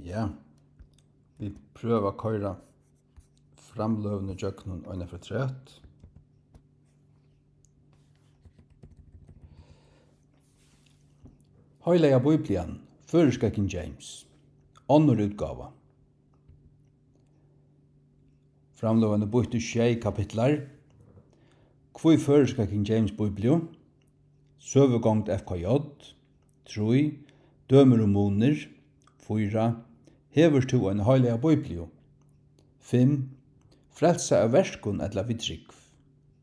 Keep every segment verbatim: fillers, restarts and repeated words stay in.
Ja, vit prøva at koyra framløguna ígjøgnum eina afturat. Heilaga Biblian, føroyska King James, onnur útgáva. Framløgan er býtt í sjey kapitlar. Hví føroyska King James Bibliu? Søgugongd F K J. Trý, dømir og munir. Fýra, hevur tú eina heilaga Bibliu? Fimm, frelsa av verkum ella við trúgv.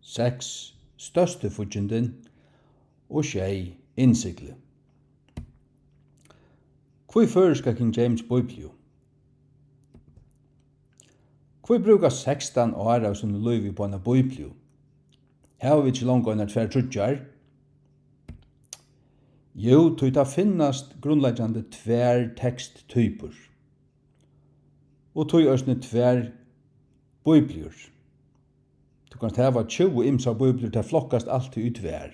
Seks, størstu fíggindin. Og sjey, innsigli. Hví føroyska King James Bibliu? Hví brúka sekstan ár av sínum lívi upp á eina Bibliu? Hava vit ikki longu einar tvær, tríggjar? Jú, tí tað finnast grundleggjandi tvær teksttypur. Og tí eisini tvær Bibliur. Tú kanst hava tjúgu ymsar Bibliur, tær flokkast altíð í tvær.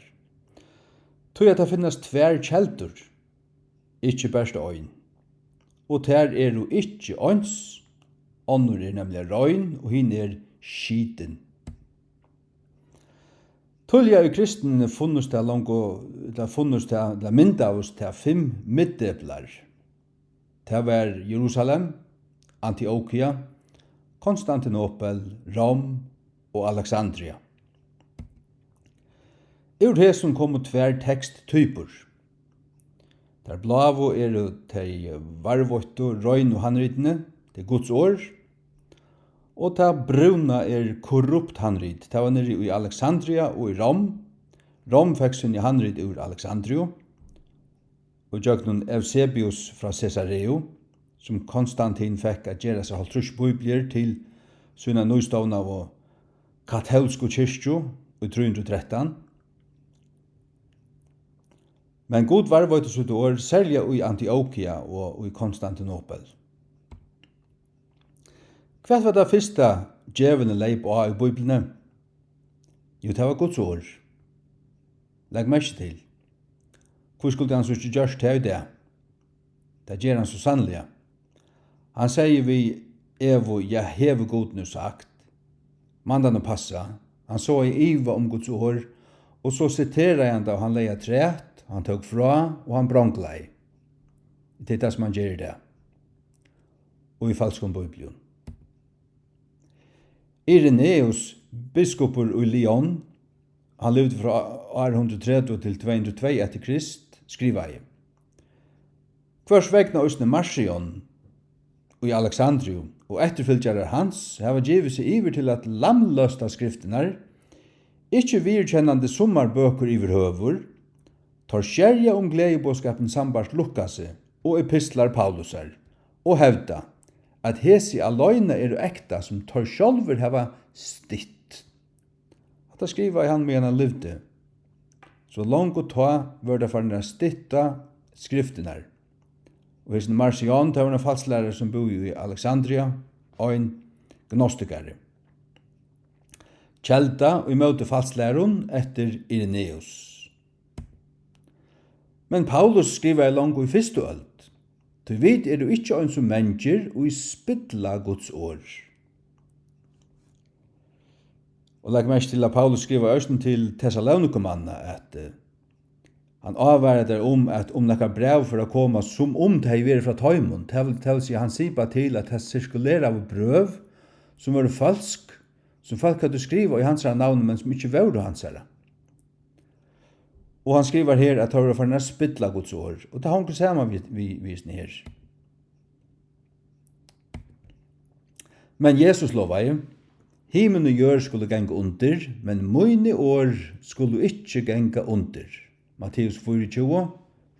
Tí at tað finnast tvær keldur, ikki bert ein. Og tær eru ikki eins, onnur er nemliga rein, og hin er skitin. Tíðliga í kristnini funnust tað longu, ella funnust tað, ella myndaðust tað fimm miðdeplar. Tað var Jerusalem, Antiokia, Konstantinopel, Rom og Alexandria. Úr hesum komu tvær teksttypur. Tær bláu eru tey varðveittu, reinu handritini, tað er Guds orð, og tað brúna er korrupt handrit. Tað var niðri í Alexandria og í Rom. Rom fekk síni handrit úr Alexandriu, og gjøgnum Eusebius frá Cesareu, sum Konstantin fekk at gera sær hálvtrýss bíbliur til sína nýstovnaðu katólsku kirkju í trý hundrað og trettan. Men Gud varðveitti sítt orð, serliga í Antiokia og í Konstantinopel. Hvat var tað fyrsta djevulin leyp á í Bíbliuni? Jú, tað var Guds orð. Legg merki til. Hví skuldi hann so ikki gjørt tað í dag? Tað ger hann so sanniliga. Hann segði við Evu: "Ja, hevur Gud nú sagt?" Man tað nú passa. Hann sáaði iva um Guds orð, og so siteraði hann tað, og hann legði afturat, og hann tók frá, og hann bronglaði. Tað er tað, sum hann ger í dag. Og í falskum bíblium. Irenaeus, biskupur í Lyon, hann livdi frá ár hundrað og tretivu til tvey hundrað og tvey eftir Krist, skrivaði: Hvørs vegna eisini Marcion í Alexandriu og eftirfylgjarar hans hava givið seg yvir til at lamløsta skriftirnar, ikki viðurkennandi summar bøkur yvirhøvur, teir skerja um gleðiboðskapin sambært Lukasi og epistlar Paulusar, og hevda, at hesi aleina eru ekta, sum teir sjálvir hava stytt. Hatta skrivaði hann, meðan hann livdi. So longu tá vóru teir farnir at stytta skriftirnar. Og hesin Marcion, tað var ein falslærari, sum búði í Alexandria, ein gnostikari. Kelda í móti falslærum eftir Irenaeus. Men Paulus skrivaði longu í fyrstu øld: Tí vit eru ikki eins og mangir, ið spilla Guds orð. Og legg merki til, at Paulus skrivar eisini til Tessalonikumanna, at, eh, hann ávarar teir um, at um nakað bræv fer at koma, sum um tað hevði verið frá teimum, tað vil, tað vil siga, hann sipar til, at tað sirkuleraðu brøv, sum vóru følsk, sum fólk høvdu skrivað í hansara navni, men sum ikki vóru hansara. Og hann skrivar her, at teir vóru farnir at spilla Guds orð, og tað hongur saman við, við, við hesum her. Men Jesus lovaði: Himin og jørð skulu ganga undir, men míni orð skulu ikki ganga undir. Matteus fýraogtjúgu,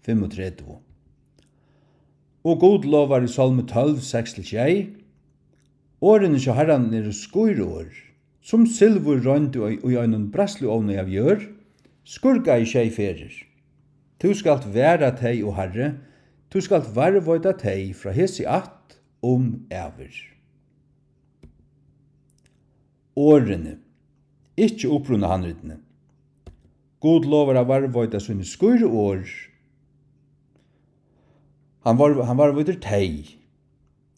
fimmogtretivu. Og Gud lovar í Sálmi tólv, seks til sjey: Orðini hjá Harranum eru skír orð, sum silvur roynd í, í einum bræðsluovni av jørð, skurgaði sjey ferðir. Tú skalt vara tey, o Harri, tú skalt varðveita tey frá hesi ætt um ævir. Orðini, ikki upprunahandritini. Gud lovar at varðveita síni skíru orð. Hann var, hann varðveitir tey.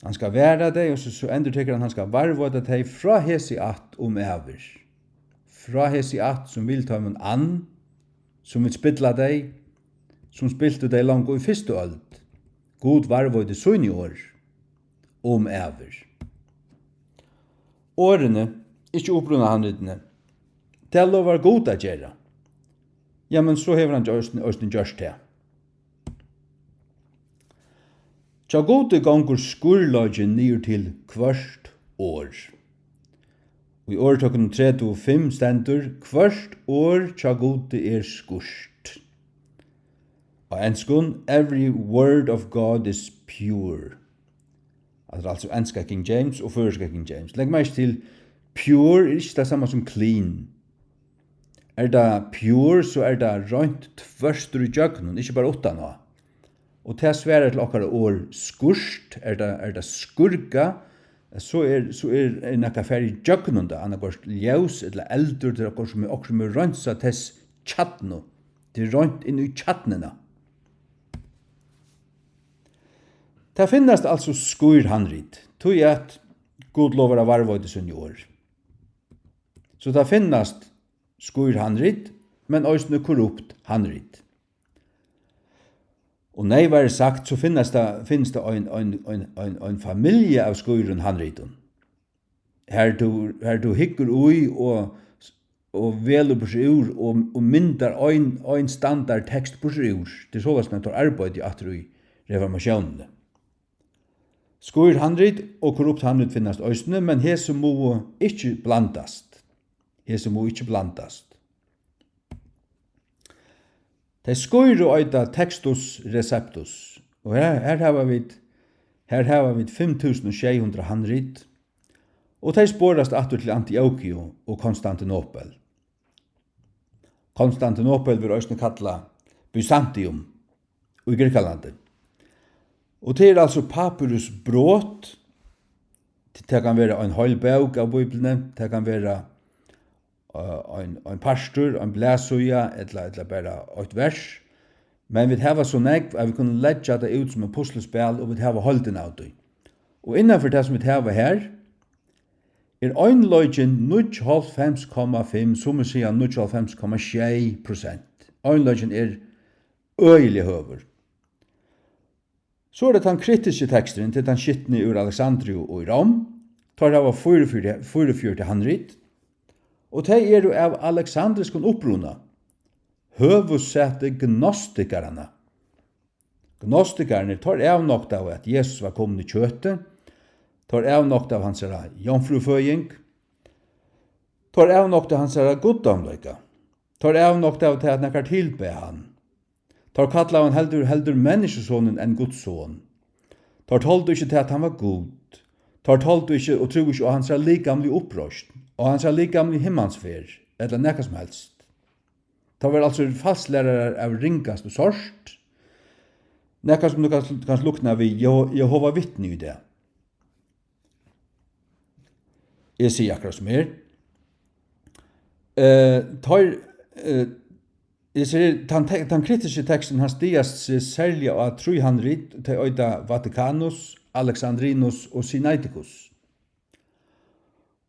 Hann skal vara tey, og so, so endurtekur hann, hann skal varðveita tey frá hesi ætt um ævir. Frá hesi ætt, sum vil teimum ann, sum vil spilla tey, sum spiltu tey longu í fyrstu øld. Gud varðveitir síni orð um ævir. Orðini, ikki upprunahandritini, tað lovar Gud at gera. Jamen, so hevur hann eisini, eisini gjørt tað. Hjá Gudi gongur skírleikin niður til hvørt orð. Í Orðtøkunum tretivu fimm stendur: "Hvørt orð hjá Gudi er skírt." Á enskum: "Every word of God is pure." Tað er altso enska King James og føroyska King James. Legg merki til, pure er ikki tað sama sum clean. Er tað pure, so er tað reint tvørtur ígjøgnum, ikki bara uttaná. Og tað svarar til okkara orð skírt. Er tað, er tað skírkað, so er, so er, er nakað farið ígjøgnum tað, annaðhvørt ljós ella eldur, tað er okkurt sum er, okkurt sum er reinsað tess kjarnu. Tað er reint inn í kjarnuna. Tað finnast altso skír handrit, tí at Gud lovar at varðveita síni orð. So tað finnast skír handrit, men eisini korrupt handrit. Og neyvari sagt, so finnast tað, finnst tað ein, ein, ein, ein, ein familja av skírum handritum. Har tú, har tú hyggur í og, og velur burtur úr og, og myndar ein, ein standard tekst burtur úr. Tað er soleiðis, man tók arbeiði aftur í reformatiónini. Skír handrit og korrupt handrit finnast eisini, men hesi mugu ikki blandast. Hesi mugu ikki blandast. Tey skíru eita Textus Receptus, og her, her hava vit, her hava vit fimm túsund og sjey hundrað handrit, og tey sporast aftur til Antiokiu og Konstantinopel. Konstantinopel verður eisini kallað Byzantium í Grikkalandi. Og tað er altso papyrusbrot. Tað kann vera ein heil bók av Bíbliuni, tað kann vera, øh, ein, ein partur, ein blaðsíða, ella, ella bara eitt vers. Men vit hava so nógv, at vit kunnu leggja tað út sum eitt puslispæl, og vit hava heildina av tí. Og innanfyri tað, sum vit hava her, er einleikin níggjuoghálvfems komma fimm, summi siga níggjuoghálvfems komma sjey prosent. Einleikin er øgiliga høgur. So er tað tann kritiski teksturin, tað er tann skitni úr Alexandriu og í Rom. Teir hava fýraogfjøruti, fýraogfjøruti handrit, og tey eru av alexandriskum uppruna, høvuðssæti gnostikaranna. Gnostikararnir, teir avnoktaðu, at Jesus var komin í kjøti. Teir avnoktaðu hansara jomfrúføðing. Teir avnoktaðu hansara guddómleika. Teir avnoktaðu tað, at nakar tilbað hann. Teir kallaðu hann heldur, heldur menniskjusonin enn Guds son. Teir toldu ikki tað, at hann var Gud. Teir toldu ikki og trúðu ikki á hansara likamligu uppreisn, á hansara likamligu himmansferð, ella nakað sum helst. Teir vóru altso falsklærarar av ringastu sort. Nakað, sum tú kanst, kanst líkna við Jeho-, Jehova Vitni í dag. Eg sigi akkurát sum er. Eh, teir, eh, eg sigi, tann te-, tann kritiski teksturin, hann styðjast seg serliga á trý handrit, tey eita Vaticanus, Alexandrinus og Sinaiticus.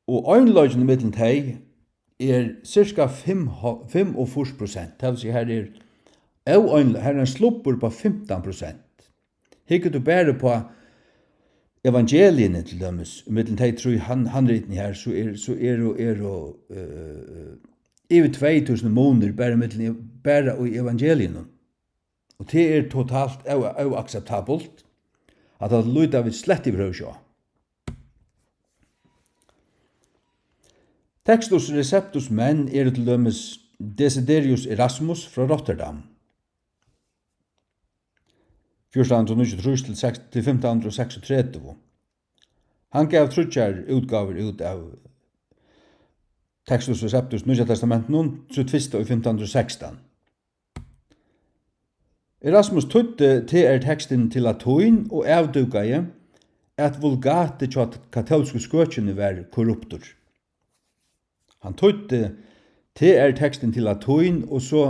Og einleikin ímillum tey er cirka fimm, fimmogfýrs prosent. Tað vil siga, har er óeinli-, har er ein slubbur upp á fimtan prosent. Hyggur tú bara upp á evangeliini til dømis, millum tey trý han-, handritini her, so er, so eru, eru, eh, yvir tvey túsund munir bara millum, bara í evangeliunum. Og tað er totalt ó-, óakseptabelt, at tað líta vit slett yvirhøvur ikki á. Textus Receptus menn eru til dømis Desiderius Erasmus frá Rotterdam, fjúrtan hundrað og níggjuogtrýss til seks, til fimtan hundrað og seksogtretivu. Hann gav tríggjar útgávur út av Textus Receptus, Nýggja Testamentinum, sítt fyrsta í fimtan hundrað og sekstan. Erasmus týddi T R tekstin til latín og avdúkaði, at Vulgati hjá katólsku skøkjuni var korruptur. Hann týddi T R tekstin til latín, og so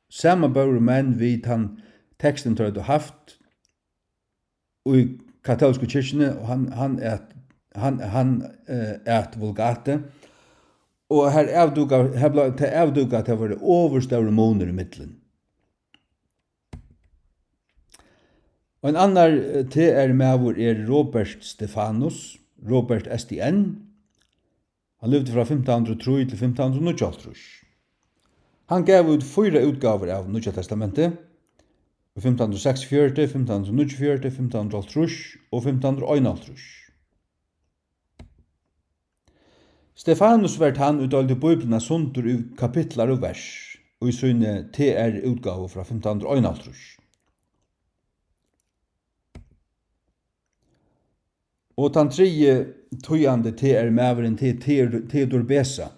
samanbóru menn við tann tekstin, teir høvdu havt í katólsku kirkjuni, og hann, hann æt, hann, hann, eh, æt Vulgate, og har avdúka-, har bleiv tað avdúkað, at tað var ovurstór munur ímillum. Ein annar, eh, T R-maður er Robert Stefanus, Robert S T N. Hann livdi frá fimtan hundrað og trý til fimtan hundrað og níggjuoghálvtrýss. Hann gav út fýra útgávur av Nýggja Testamenti, í fimtan hundrað og seksogfjøruti, fimtan hundrað og níggjuogfjøruti, fimtan hundrað og hálvtrýss og fimtan hundrað og einoghálvtrýss. Stefanus var tann, ið deildi Bíbliuna sundur í kapitlar og vers, í síni T R-útgávu frá fimtan hundrað og einoghálvtrýss. Og tann triði týðandi T R-maðurin, tað er Theod-, Theodor Beza,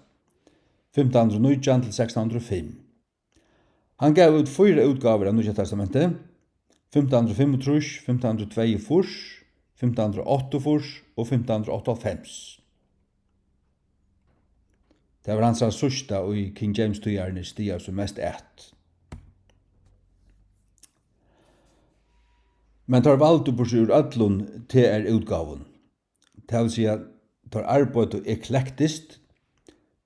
fimtan hundrað og nítjan til sekstan hundrað og fimm. Hann gav út fýra útgávur av Nýggja Testamenti, fimtan hundrað og fimmogtrýss, fimtan hundrað og tveyogfýrs, fimtan hundrað og áttaogfýrs og fimtan hundrað og áttaoghálvfems. Tað var hansara síðsta, ið King James týðararnir stiga sum mest at. Men teir valdu burtur úr øllum T R-útgávum. Tað vil siga, teir arbeiddu eklektiskt.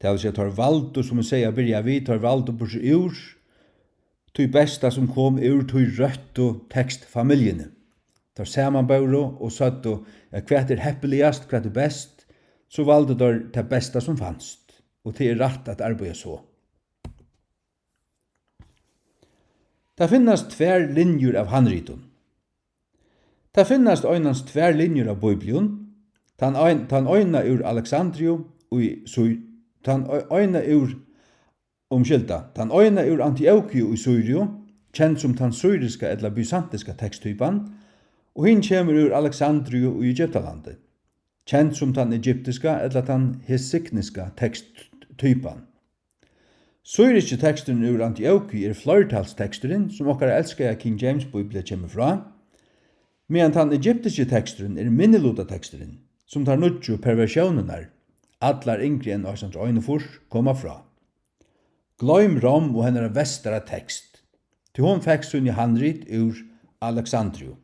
Tað vil siga, teir valdu, sum eg segði at byrja við, teir valdu burtur úr tí besta, sum kom úr tí røttu tekstfamiljuni. Teir samanbóru og søgdu, at hvat er heppiligast, hvat er best, so valdu teir tað besta, sum fanst, og tað er rætt at arbeiða so. Tað finnast tvær linjur av handritum. Tað finnast einans tvær linjur av Bíblium, tann ein, tann eina úr Alexandriu í Sý-, tann ei-, eina úr, umskylda, tann eina úr Antiokiu í Sýriu, kend sum tann syriska ella bysantiska teksttypan, og hin kemur úr Alexandriu í Egyptalandi, kend sum tann egyptiska ella tann hesikniska teksttypan. Syriski teksturin úr Antiokiu er fleirtalsteksturin, sum okkara elskaða King James Bíblia kemur frá, meðan tann egyptiski teksturin er minniluta teksturin, sum tær níggju perversiónirnar, allar yngri enn átjan hundrað og einogfýrs, koma frá. Gloym Rom og hennara vestara tekst, tí hon fekk síni handrit úr Alexandriu.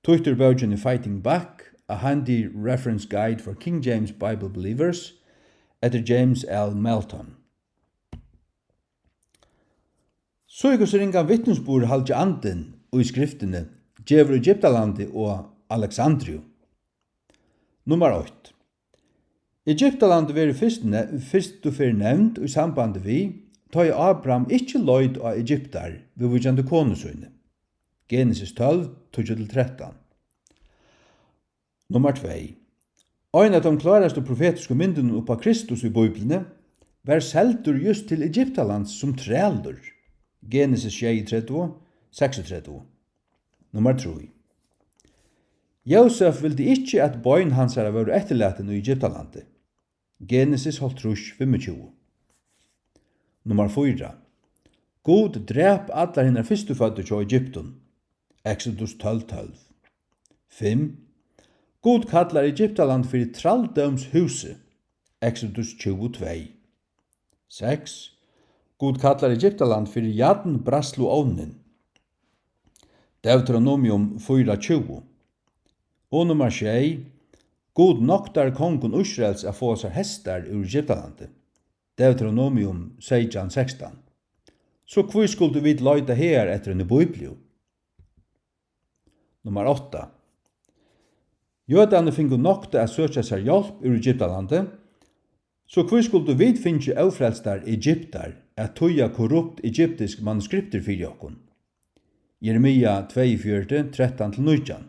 Týtt úr bókini Fighting Back, A Handy Reference Guide for King James Bible Believers eftir James L. Melton. So hvussu ringan vitnisburð haldi andin í skriftini gevur Egyptalandi og Alexandriu. Nummar eitt. Egyptaland verður fyrst ne-, fyrstu ferð nevnd í sambandi við, tá ið Ábraham ikki leit á Egyptar, viðvíkjandi konu síni. Genesis tólv, tíggju til trettan. Nummar tvey. Ein av teim klárastu profetisku myndunum upp á Kristus í Bíbliuni var seldur júst til Egyptalands sum trælur. Genesis sjeyogtretivu, seksogtretivu. Nummar trý. Jósef vildi ikki, at bein hansara vóru eftirlatin í Egyptalandi. Genesis hálvtrýss, fimmogtjúgu. Nummar fýra. Gud drap allar hinar fyrstuføddu hjá Egyptum. Exodus tólv tólv. Fimm. Gud kallar Egyptaland fyri trælldómshúsið. Exodus tjúgu tvey. Seks. Gud kallar Egyptaland fyri jarnbræðsluovnin. Deuteronomium fýra tjúgu. Og nummar sjey. Gud noktar kongum Ísraels at fáa sær hestar úr Egyptalandi. Deuteronomium seytjan sekstan. So hví skuldu vit leita hagar eftir eini bíbliu? Nummar átta. Jødarnir fingu noktað at søkja sær hjálp úr Egyptalandi, so hví skuldu vit fingið ófrelstar Egyptar at týða korrupt egyptisk manuskriptir fyri okkum? Jeremia tveyogfjøruti, trettan til nítjan.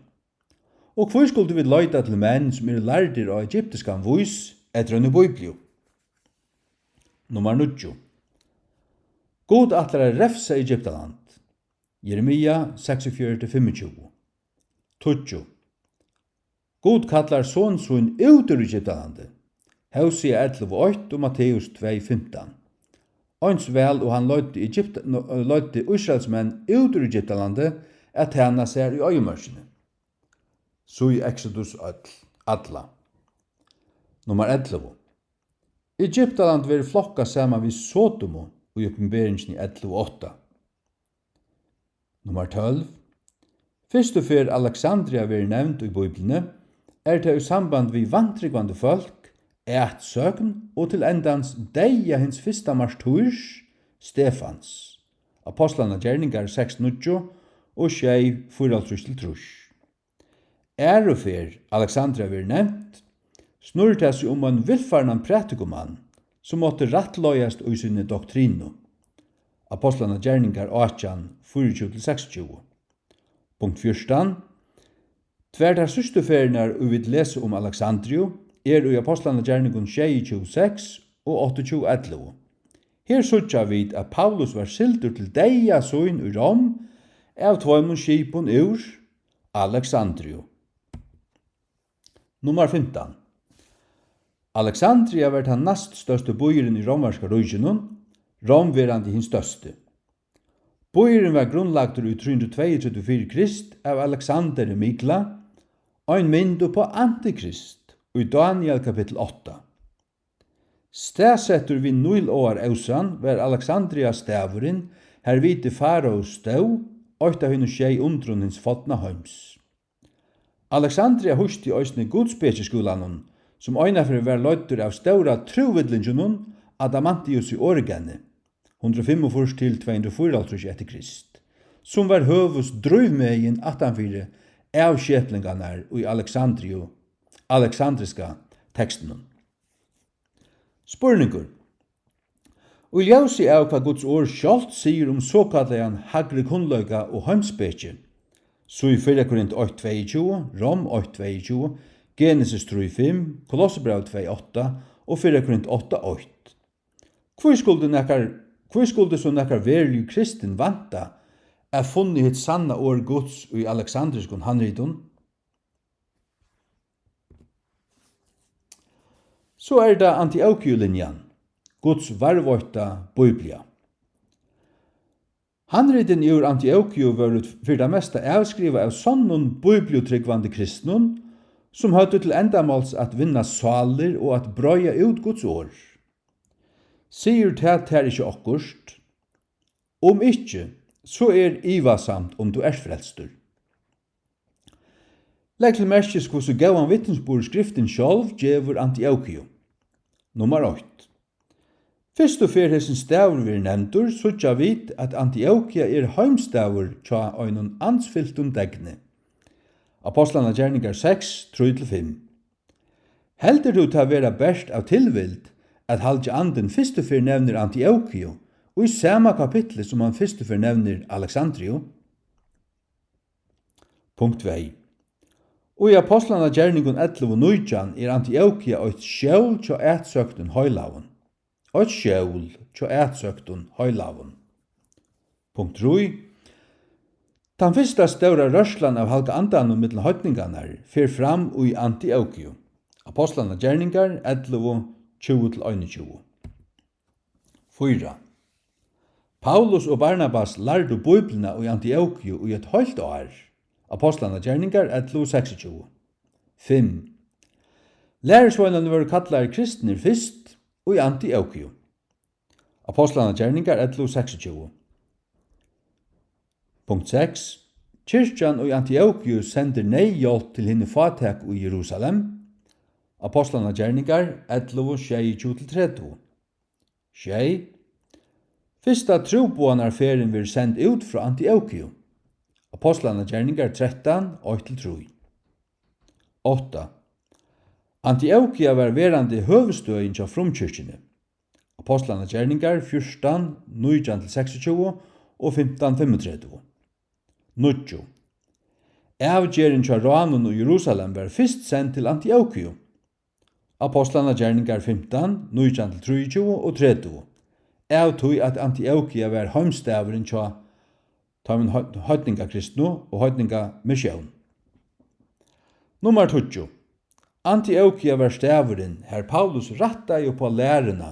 Og hví skuldu vit leita til menn, sum eru lærdir á egyptiskan vís, eftir eini bíbliu? Nummar níggju. Gud ætlar at revsa Egyptaland. Jeremia seksogfjøruti, fimmogtjúgu. Tíggju. Gud kallar son sín út úr Egyptalandi. Hósea ellivu eitt og Matteus tvey fimtan. Eins væl og hann leiddi Egypt-, no, leiddi Ísraelsmenn út úr Egyptalandi at tæna sær í oyðimørkini. Sígg Exodus øll, alla. Nummar ellivu. Egyptaland verður flokkað saman við Sodomu í Opinberingini ellivu átta. Nummar tólv. Fyrstu ferð Alexandria verður nevnd í Bíbliuni, er tað í samband við vantrúgvandi fólk, atsókn og til endans deyða hins fyrsta martýrs, Stefans, Apostlanna Gerningar seks níggju og sjey fýraoghálvtrýss til trýss. Aðru ferð Alexandria verður nevnt, snýr tað seg um ein villfarnan prædikumann, sum mátti rættleiðast í síni doktrinu, Apostlanna Gerningar átjan, fýraogtjúgu til seksogtjúgu. Punkt fjúrtan. Tvær tær síðstu ferðirnar, ið vit lesa um Alexandriu, er í Apostlanna Gerningum sjeyogtjúgu seks og áttaogtjúgu ellivu. Her síggja vit, at Paulus var sildur til deyða sín í Rom av tveimum skipum úr Alexandriu. Nummar fimtan. Alexandria var tann næststørsti býurin í romerska ríkinum, Rom verandi hin størsti. Býurin var grundlagdur í trý hundrað og tveyogtretivu fyri Krist av Alexanderi Mikla, ein mynd upp á antikrist í Daniel kapittul átta. Staðsettur við Níláarósan var Alexandria staðurin, har viti Faraos stóð, eitt av hinum sjey undrum hins forna heims. Alexandria hýsti eisini gudsspekiskúlanum, sum einaferð var leiddur av stóra trúvillinginum Adamantiusi Origeni, hundrað og fimmogfýrs til tvey hundrað og fýraoghálvtrýss eftir Krist, sum var høvuðsdrívmegin aftanfyri avskeplingarnar í Alexandriu, alexandriska tekstinum. Spurningur. Í ljósi av, hvat Guds orð sjálvt sigur um sokallaðan hægri kunnleika og heimspeki, so í fyrra Korint eitt tveyogtjúgu, Rom eitt tveyogtjúgu, Genesis trý fimm, Kolossebræv tvey átta og fyrra Korint átta eitt, hví skuldi nakar, hví skuldi so nakar veruligur kristin vænta at funnið hitt sanna orð Guds í alexandriskum handritum? So er tað Antiokiulinjan, Guds varðveitta Bíblia. Handritin úr Antiokiu vóru fyri tað mesta avskrivað av sonnum bíbliutrúgvandi kristnum, sum høvdu til endamáls at vinna sálir og at breiða út Guds orð. Sigur tað tær ikki okkurt? Um ikki, so er ivasamt, um tú ert frelstur. Legg til merkis, hvussu góðan vitnisburð Skriftin sjálv gevur Antiokiu. Nummar eitt. Fyrstu ferð hesin staður verður nevndur, síggja vit, at Antiokia er heimstaður hjá einum andfyltum degni. Apostlanna Gerningar seks, trý til fimm. Heldur tú tað vera bert av tilvild, at Halgi Andin fyrstu ferð nevnir Antiokiu í sama kapitli, sum hann fyrstu ferð nevnir Alexandriu? Punkt tvey. Í Apostlanna Gerningum ellivu nítjan er Antiokia eitt skjól hjá atsøktum heilagum. Eitt skjól hjá atsøktum heilagum. Punkt trý. Tann fyrsta stóra rørslan av Halga Andanum millum heidningarnar fer fram í Antiokiu. Apostlanna Gerningar ellivu, tjúgu til einogtjúgu. Fýra. Paulus og Barnabas lærdu Bíbliuna í Antiokiu í eitt heilt ár. Apostlanna Gerningar ellivu, seksogtjúgu. Fimm. Lærisveinarnir vóru kallaðir kristnir fyrst í Antiokiu. Apostlanna Gerningar ellivu, seksogtjúgu. Punkt seks. Kirkjan í Antiokiu sendir neyðhjálp til hini fátæku í Jerusalem. Apostlanna Gerningar ellivu, sjeyogtjúgu til tretivu. Sjey. Fyrsta trúboðanarferðin verður send út frá Antiokiu. Apostlanna Gerningar trettan, eitt til trý. Átta. Antiokia var verandi høvuðsstøðin hjá frumkirkjuni. Apostlanna Gerningar fjúrtan, nítjan til seksogtjúgu og fimtan, fimmogtretivu. Níggju. Avgerðin hjá ráðnum í Jerusalem var fyrst send til Antiokiu. Apostlanna Gerningar fimtan, nítjan til trýogtjúgu og tretivu. Av tí at Antiokia var heimstaðurin hjá teimum heit-, heidningakristnu og heidningamissión. Nummar tíggju. Antiokia var staðurin, har Paulus rættaði upp á læruna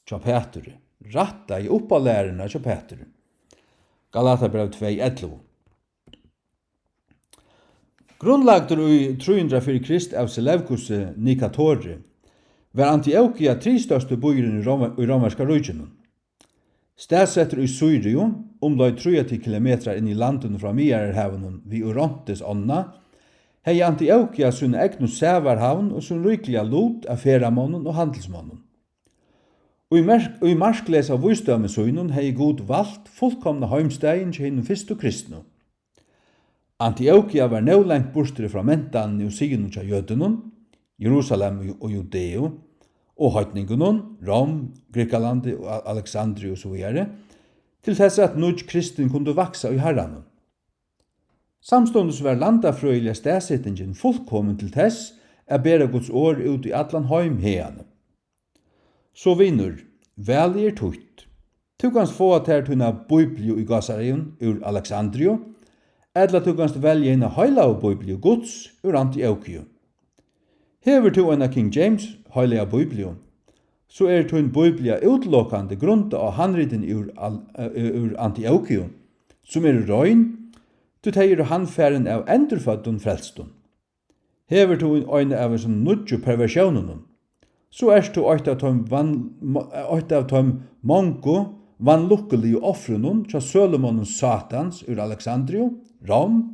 hjá Pæturi. Rættaði upp á læruna hjá Pæturi. Galatabræv tvey ellivu. Grundlagdur í trý hundrað fyri Krist av Selevkusi Nikatori, var Antiokia triðstørsti býurin í Róma-, í Rómverska ríkinum. Staðsettur í Sýriu, umleið tríati kilometrar inn í landinum frá Miðjarðarhavinum við Orontes ánna, hevði Antiokia sína egnu sævarhavn og sín ríkiliga lut av ferðamonnum og handilsmonnum. Í merk-, í markleysa vísdómi sínum hevði Gud valt fullkomna heimstaðin hjá hinum fyrstu kristnu. Antiokia var nóg langt burturi frá mentanini og siðunum hjá jødunum, Jerusalem og, og Judeu, og heidningunum, Rom, Grikkalandi og A-, Alexandriu og so víðari, til tess at nýggj kristin kundi vaksa í Harranum. Samstundis var landafrøðiliga staðsetingin fullkomin til tess at bera Guds orð út í allan heim haðani. So, vinur, valið er títt. Tú kanst fáa tær tína bíbliu í gásareygum úr Alexandriu, ella tú kanst velja hina heilagu bíbliu Guds úr Antiokiu. Hevur tú eina King James heilaga bíbliu, so er tín bíblia útilokandi grundað á handritini úr Al-, eh, úr Antiokiu, sum eru rein, tí tey eru handfarin av endurføddum frelstum. Hevur tú eina av hesum nýggju perversiónunum, so ert tú eitt av teim van-, mo-, eitt av teim mongu vanlukkiligu ofrunum hjá sølumanni Satans úr Alexandriu, Rom,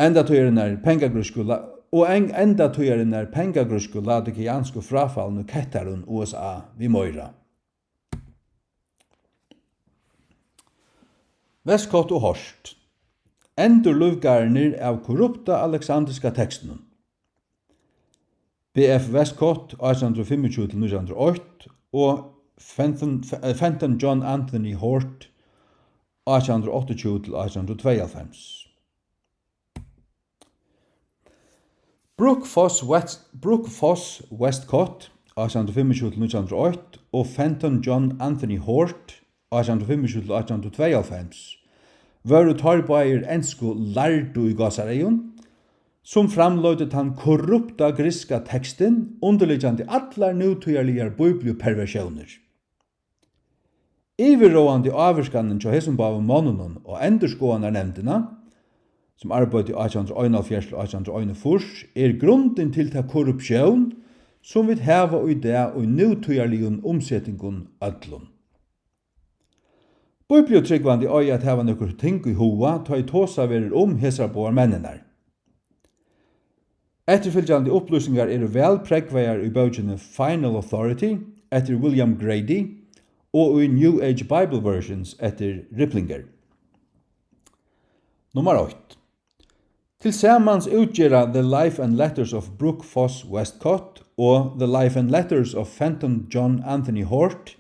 endatíðarinnar pengagrísku la-, og en-, endatíðarinnar pengagrísku laodikiansku fráfalnu kettarum U S A við meira. Westcott og Hort. Endurlívgarðirnir av korrupta aleksandriska tekstinum. B F Westcott, átjan hundrað og fimmogtjúgu til nítjan hundrað og eitt, og Fenton, Fenton John Anthony Hort, átjan hundrað og áttaogtjúgu til átjan hundrað og tveyoghálvfems. Brookfoss West-, Brookfoss Westcott, átjan hundrað og fimmogtjúgu til nítjan hundrað og eitt, og Fenton John Anthony Hort, átjan hundrað og fimmogtjúgu til átjan hundrað og tveyoghálvfems, vóru teir báðir ensku lærdu í gásareygum, sum framleiddu tann korrupta grikska tekstin, undirliggjandi allar nútíðarligar bíbliuperversiónir. Yvirráðandi ávirkanin hjá hesum báðum monnunum á endurskoðanarnevndina, sum arbeiddi átjan hundrað og einoghálvfjerðs til átjan hundrað og einogfýrs, er grundin til ta korruptión, sum vit hava í dag í nútíðarligum umsetingum øllum. Bíbliutrúgvandi eiga at hava nøkur ting í huga, tá ið tosað verður um hesar báðar menninar. Eftirfylgjandi upplýsingar eru væl prógvaðar í bókini Final Authority eftir William Grady og í New Age Bible Versions eftir Riplinger. Nummar eitt. Tilsamans útgera The Life and Letters of Brookfoss Westcott og The Life and Letters of Fenton John Anthony Hort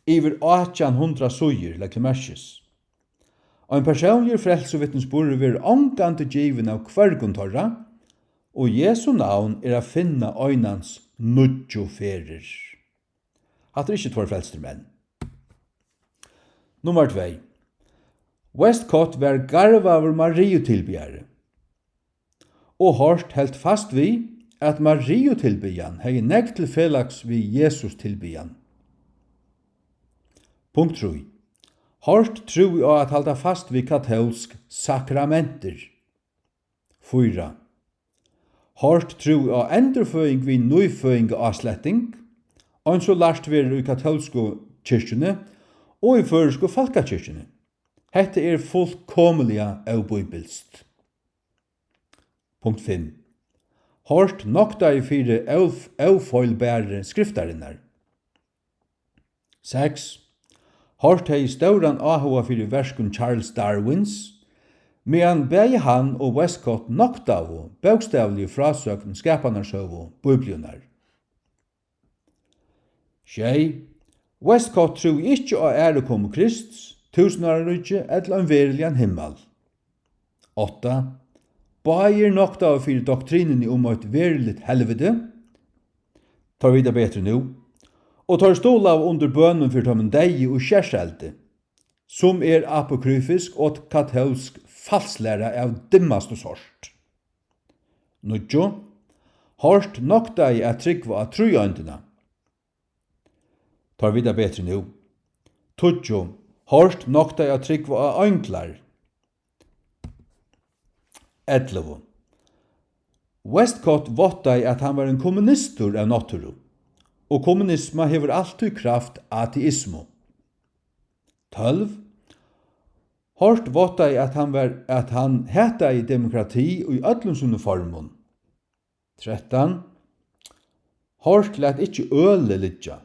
yvir átjan hundrað síður, legg til merkis. Ein persónligur frelsuvitnisburður verður ongantíð givin av hvørgum teirra, og Jesu navn er at finna einans níggju ferðir. Hatta eru ikki tveir frelstir menn. Nummar tvey. Westcott var garvaður Mariutilbiðari, og Hort helt fast við, at Mariutilbiðjan hevði nógv til felags við Jesustilbiðjan. Punkt trý. Hort trúði á at halda fast við katólsk sakramentir. Fýra. Hort trúði á endurføðing við nýføðingaásletting, eins og lært verður í katólsku kirkjuni og í føroysku fólkakirkjuni. Hetta er fullkomiliga óbíbilskt. Punkt fimm. Hort noktaði fyri óf-, ófeilbari skriftarinnar. Seks. Hort hevði stóran áhuga fyri verkum Charles Darwins, meðan bæði hann og Westcott noktaðu bókstavligu frásøgn skapanarsøgu Bíbliunnar. Sjey. Westcott trúði ikki á ærukomu Krists, túsundáraríki ella ein veruligan himmal. Átta. Báðir noktaðu fyri doktrinini um eitt veruligt helviti. Teir vita betri nú. Og teir stuðlaðu undir bønum fyri teimum deyðu í skerseldi, sum er apokryfisk og katólsk falslæra av dimmastu sort. Níggju. Hort noktaði at trúgva á tríeindina. Teir vita betri nú. Tíggju. Hort noktaði at trúgva á einglar. Ellivu. Westcott váttaði, at hann var ein kommunistur av náttúru, og kommunisma hevur altíð kravt ateismu. Tólv. Hort váttaði, at hann var, at hann hataði demokrati í øllum sínum formum. Trettan. Hort læt ikki ølið liggja.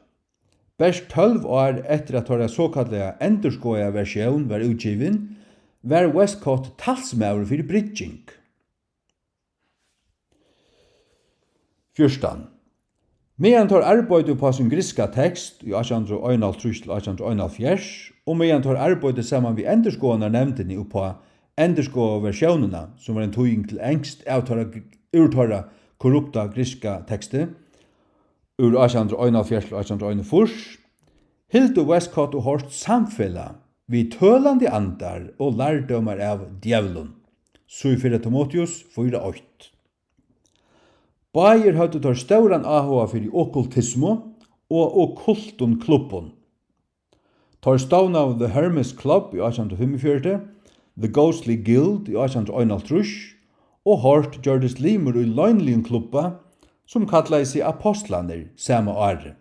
Bert tólv ár eftir at teirra sokallaða endurskoðaða versjón var útgivin, var Westcott talsmaður fyri brygging. Fjúrtan. Meðan teir arbeiddu upp á sín grikska tekst í átjan hundrað og einoghálvtrýss til átjan hundrað og einoghálvfjerðs, og meðan teir arbeiddu saman við endurskoðanarnevndini upp á endurskoðaðu versjónina, sum var ein týðing til enskt av teirra, úr teirra korrupta grikska teksti, úr átjan hundrað og einoghálvfjerðs til átjan hundrað og einogfýrs, hildu Westcott og Hort samfelag við tølandi andar og lærdómar av djevlum. Sígg fyrra Timoteus fýra eitt. Báðir høvdu teir stóran áhuga fyri okkultismu og okkultum klubbum. Teir stovnaðu The Hermes Club í átjan hundrað og fimmogfjøruti, The Ghostly Guild í átjan hundrað og einoghálvtrýss, og Hort gjørdist limur í loynligum klubba, sum kallaði seg Apostlarnir, sama árið.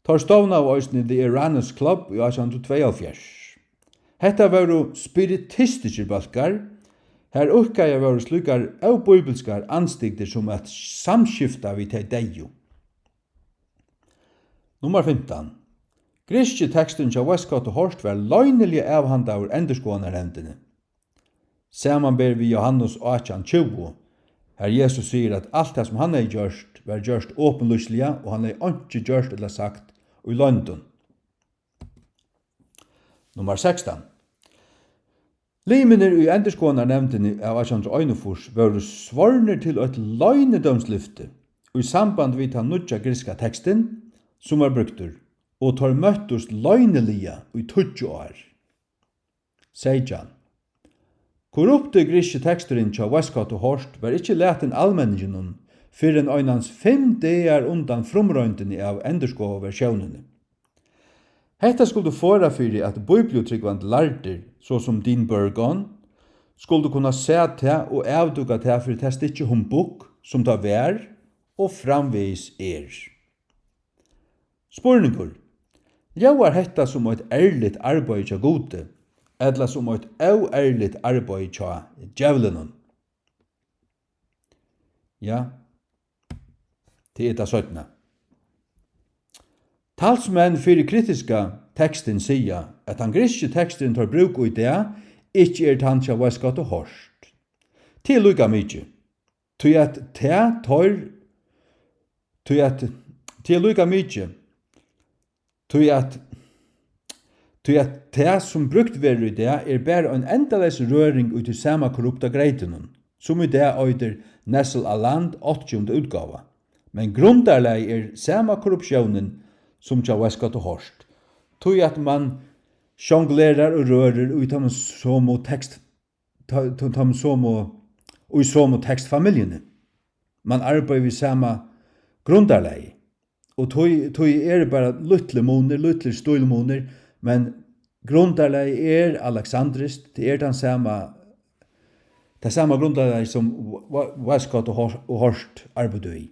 Teir stovnaðu eisini The Eranos Club í átjan hundrað og tveyoghálvfjerðs. Hetta vóru spiritistiskir bólkar, har íðkaðar vóru slíkar óbíbilskar andstygdir sum at samskifta við tey deyðu. Nummar fimtan. Grikski teksturin hjá Westcott og Hort var loyniliga avhandaður endurskoðanarnevndini. Samanber við Jóhannes átjan tjúgu, har Jesus sigur, at alt tað, sum hann hevði gjørt, var gjørt opinlýsliga, og hann hevði einki gjørt ella sagt í loyndum. Nummar sekstan. Limirnir í endurskoðanarnevndini av átjan hundrað og einogfýrs vóru svornir til eitt loynidómslyfti í samband við tann nýggja grikska tekstin, sum var brúktur, og teir møttust loyniliga í tíggju ár. Seytjan. Korrupti grikski teksturin hjá Westcott og Hort var ikki latin almenninginum fyrr enn einans fimm dagar undan frumroyndini av endurskoðaðu versjónini. Hetta skuldi forða fyri, at bíbliutrúgvandi lærdir, so sum Dean Burgon, skuldu kunna sæð tað og avdúka tað fyri tað stykki humbug, sum tað var og framvegis er. Spurningur: Ljóðar hetta sum eitt ærligt arbeiði hjá Gudi, ella sum eitt óærligt arbeiði hjá djevlinum? Ja, tað er tað seinna. Talsmenn fyri kritiska tekstin siga, at tann grikski teksturin, teir brúka í dag, ikki er tann hjá Westcott og Hort. Tað er líka mikið, tí at tað teir, tí at tað er líka mikið, tí at, tí at tað, sum brúkt verður í dag, er bara ein endaleys røring í tí sama korrupta greytinum, sum í dag eitur Nestle-Aland, átjandu útgáva. Men grundarlagið er sama korruptiónin sum hjá Westcott og Hort, tí at mann sjonglerar og rørir í teimum somu tekst, te-, te-, teimum somu, í somu tekstfamiljuni. Mann arbeiðir við sama grundarlagi. Og tí, tí eru bara lítlir munir, lítlir stílmunir, men grundarlagið er aleksandriskt, tað er tann sama, tað sama grundarlagið, sum Wa-, Wa-, Westcott og Hor-, og Hort arbeiddu við.